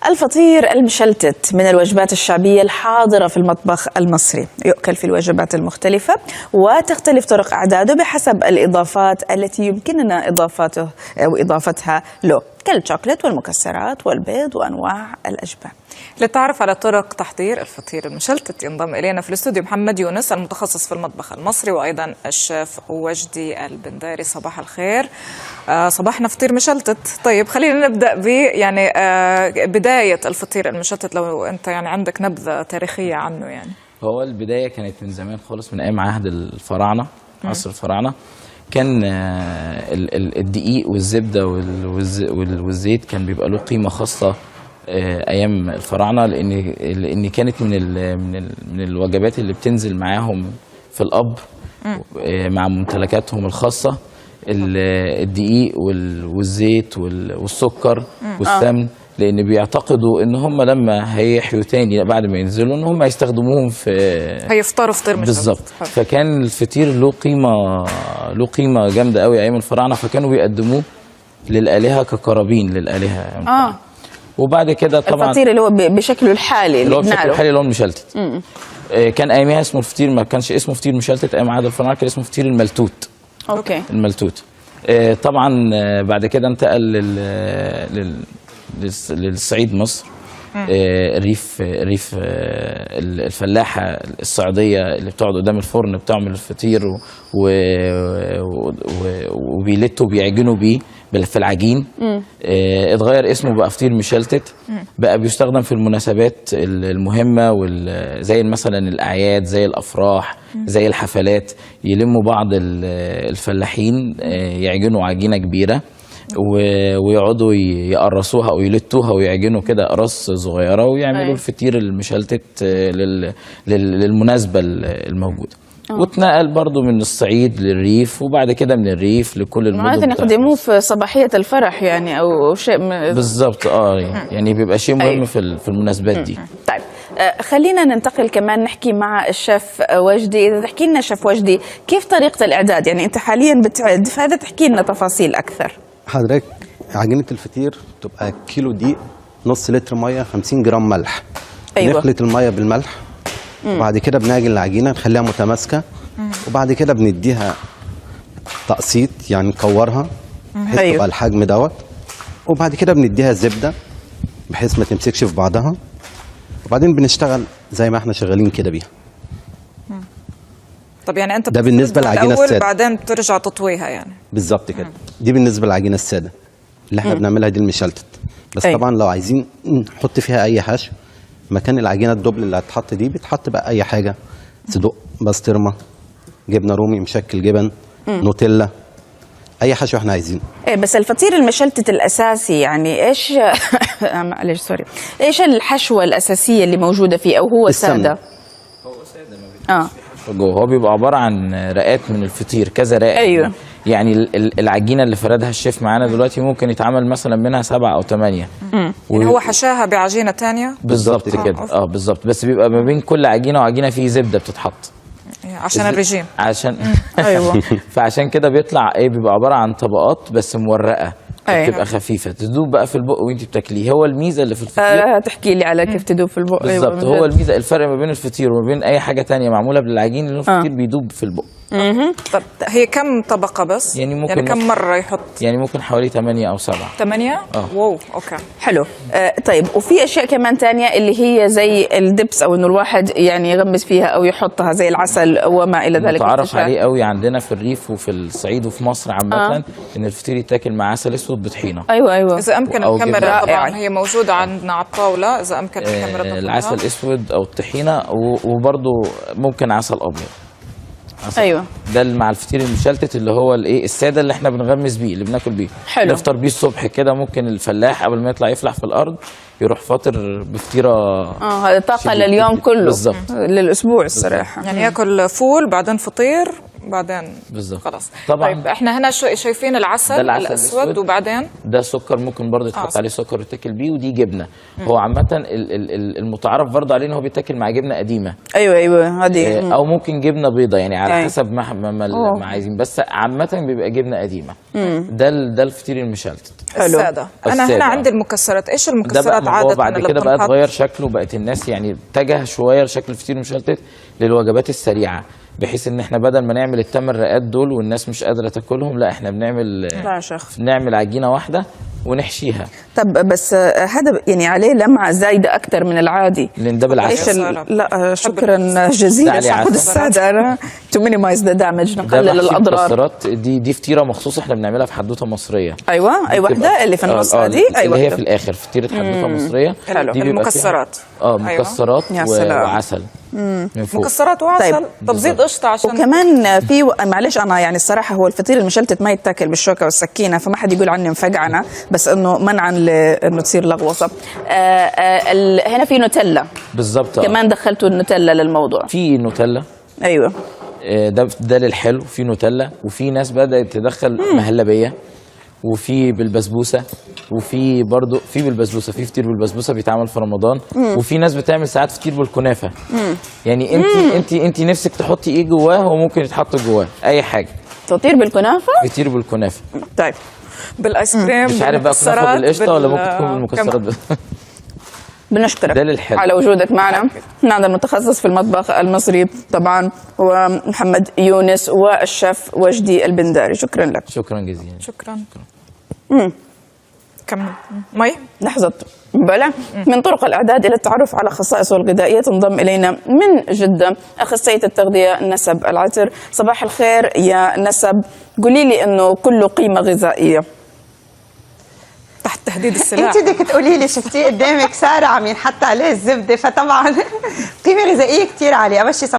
الفطير المشلتت من الوجبات الشعبية الحاضرة في المطبخ المصري، يؤكل في الوجبات المختلفة وتختلف طرق إعداده بحسب الإضافات التي يمكننا إضافته أو إضافتها له، كالشوكولات والمكسرات والبيض وأنواع الأجبان. للتعرف على طرق تحضير الفطير المشلتت ينضم إلينا في الاستوديو محمد يونس المتخصص في المطبخ المصري، وأيضا الشيف وجدي البنداري. صباح الخير. صباحنا فطير مشلتت. طيب خلينا نبدأ ب يعني بداية الفطير المشلتت، لو أنت يعني عندك نبذة تاريخية عنه. يعني هو البداية كانت من زمان خالص، من أيام عهد الفراعنة، عصر الفراعنة. كان الدقيق والزبدة والزيت كان بيبقى له قيمة خاصة أيام الفراعنة، لأن كانت من الوجبات اللي بتنزل معاهم في القبر مع ممتلكاتهم الخاصة، الدقيق والزيت والسكر والسمن، لان بيعتقدوا ان هم لما هيحيوا تاني بعد ما ينزلوا ان هم هيستخدموهم في هيفطروا فطير مشلتت. بالظبط. حلو. فكان الفطير له قيمه جامدة قوي ايام الفراعنه، فكانوا بيقدموه للالهه كقرابين للالهه أيام الفراعنة. وبعد كده طبعا الفطير اللي هو بشكله الحالي اللي هو بشكل بنعله. الحالي اللي هو المشلتت، كان ايامها اسمه الفطير، ما كانش اسمه فطير مشلتت ايام عهد الفراعنه، كان اسمه فطير الملتوت. الملتوت. طبعا بعد كده انتقل للصعيد مصر، الريف، الفلاحة الصعيديه اللي بتقعد قدام الفرن بتعمل الفطير وبيلتوا بيعجنوا بيه في العجين. اتغير اسمه بقى فطير مشلتت، بقى بيستخدم في المناسبات المهمة زي مثلا الاعياد، زي الافراح، زي الحفلات. يلموا بعض الفلاحين يعجنوا عجينه كبيرة ويقعدوا يقرصوها او يلتوها ويعجنوا كده اقراص صغيرة ويعملوا الفطير المشلتت للمناسبه الموجوده. واتنقل برضو من الصعيد للريف، وبعد كده من الريف لكل المدن عادة بتاعت يقدموه مصر. في صباحية الفرح يعني أو شيء من بالظبط، يعني بيبقى شيء مهم في المناسبات دي. طيب خلينا ننتقل كمان نحكي مع الشيف وجدي. إذا تحكي لنا شيف وجدي كيف طريقة الإعداد، يعني أنت حاليا بتعد، فإذا تحكي لنا تفاصيل أكثر. حضرتك عجينة الفطير تبقى كيلو دقيق، نص لتر مية، 50 جرام ملح. نخلط المية بالملح، وبعد كده بنعجن العجينة نخليها متماسكة، وبعد كده بنديها تقسيط، يعني نكورها بحيث تبقى الحجم دوت، وبعد كده بنديها زبدة بحيث ما تمسكش في بعضها، وبعدين بنشتغل زي ما احنا شغالين كده بيها. طب يعني أنت ده بالنسبة بتفردها للعجينة الأول، السادة. بعدين بترجع تطويها يعني. بالظبط كده، دي بالنسبة للعجينه السادة اللي احنا بنعملها دي المشلتت بس. طبعا لو عايزين نحط فيها اي حشو مكان العجينة ال double اللي هتتحط دي، بيتحط بقى اي حاجه، صدق، بسطرمه، جبنه رومي، مشكل جبن، نوتيلا، اي حشو احنا عايزينه. إيه بس الفطير المشلتت الأساسي يعني إيش، معلش sorry، إيش الحشوة الأساسية اللي موجودة فيه أو هو السمنة. سادة؟ اه جوه هو بيبقى عبارة عن رقات من الفطير، كذا رقه. يعني العجينة اللي فردها الشيف معانا دلوقتي ممكن يتعمل مثلا منها 7 او 8. يعني هو حشاها بعجينة تانية. بالظبط بالظبط كده. اه بالظبط، بس بيبقى ما بين كل عجينه وعجينه فيه زبدة بتتحط. عشان الرجيم. عشان فعشان كده بيطلع ايه، بيبقى عبارة عن طبقات بس مورقه، بتبقى خفيفة تدوب بقى في البق وانت بتاكليه. هو الميزة اللي في الفطير تحكي لي على كيف تدوب في البق. بالظبط، هو الميزه، الفرق ما بين الفطير وما بين اي حاجة تانية معمولة بالعجين انه الفطير بيدوب في البق. طب هي كم طبقة بس؟ يعني ممكن يعني كم مرة يحط؟ يعني ممكن حوالي 8 او 7. 8؟ آه. wow، okay. حلو. طيب وفي اشياء كمان تانية اللي هي زي ال dips، او انه الواحد يعني يغمس فيها او يحطها زي العسل وما الى ذلك. متعارف والتشاء. عليه قوي عندنا في الريف وفي الصعيد وفي مصر عامة ان الفطير يتاكل مع عسل اسود بطحينه. إذا أمكن أو الكاميرا جبنة. طبعا رائع. هي موجودة عندنا على الطاولة، إذا أمكن الكاميرا تاخذها. العسل الاسود او الطحينه وبرده ممكن عسل ابيض. عسل. ده اللي مع الفطير المشلتت اللي هو الايه السادة اللي احنا بنغمس بيه، اللي بناكل بيه. نفطر بيه الصبح كده، ممكن الفلاح قبل ما يطلع يفلح في الارض يروح فاطر بفطيره. اه هذا طاقة شديد لليوم جداً. كله. بالظبط. للاسبوع الصراحة. يعني ياكل فول بعدين فطير بعدين بالظبط. خلاص. طبعاً. طيب احنا هنا شايفين العسل، ده العسل الاسود الأسود. وبعدين ده سكر، ممكن برضه يتحط عليه سكر ويتاكل بيه، ودي جبنه. هو عامة المتعارف برضه عليه ان هو بيتاكل مع جبنه قديمة. ايوه هذه، او ممكن جبنه بيضة، يعني على أيوة. حسب ما عايزين، بس عامة بيبقى جبنه قديمة. ده الفطير المشلتت. حلو. السادة. انا السادة، هنا عندي المكسرات، ايش ده بقى المكسرات ما هو عادة بعد اللي كده بقى بتنحط؟ اتغير شكله، بقت الناس يعني اتجه شوية لشكل الفطير المشلتت للوجبات السريعة، بحيث ان احنا بدل ما نعمل التمن رقات دول والناس مش قادرة تاكلهم، لا احنا بنعمل لا يا شيخ. نعمل عجينه واحدة ونحشيها. طب بس هذا يعني عليه لمعة زايدة اكثر من العادي. لان ده بالعسل. ايش لا شكرا جزيلا. ده عليه عشان عسل. السادة انا to minimize the damage، ده نقلل محشي الاضرار. مكسرات. دي فطيره مخصوص احنا بنعملها في حدوتة مصرية. ايوه، اي وحده اللي في النص هذه؟ اي اللي هي وحده في الاخر فطيره حدوتة مصرية. حلو. دي بيبقى فيها- المكسرات. أيوة. مكسرات يا سلام. وعسل من فوق. مكسرات وعسل. طيب. طب زيد قشطه عشان وكمان في معلش انا يعني الصراحة هو الفطير المشلتت ما يتاكل بالشوكة والسكينة، فما حد يقول عني مفقعنه، بس انه منعا لانه تصير لغوصه. هنا في نوتيلا. بالظبط. كمان دخلتوا النوتيلا للموضوع. في نوتيلا. ايوه. ده للحلو في نوتيلا، وفي ناس بدات تدخل مهلبية، وفي بالبسبوسه، وفي برضو في بالبسبوسه، في فطير بالبسبوسه بيتعمل في رمضان. وفي ناس بتعمل ساعات فطير بالكنافه. يعني انت نفسك تحطي ايه جواه، هو ممكن يتحط جواه اي حاجة. فطير بالكنافه؟ فطير بالكنافه. طيب بالايس كريم، مش عارف بقى كنافه بالمكسرات، بالقشطه ولا ممكن تكون بالمكسرات كمان. بس. بنشكرك ده للحلو. على وجودك معنا. معنا المتخصص في المطبخ المصري طبعا هو محمد يونس، والشيف وجدي البنداري. شكرا لك. شكرا جزيلا. شكرا. كمل مي. لحظة بلى. من طرق الإعداد إلى التعرف على خصائصه الغذائية تنضم إلينا من جدة أخصائية التغذية نسب العتر. صباح الخير يا نسب، قولي لي إنه كله قيمة غذائية. تحت تهديد السلاح. انت بدك تقولي لي شفتيه قدامك ساره عم ينحط عليه الزبدة، فطبعا قيمة غذائية كثير عالية. اول شيء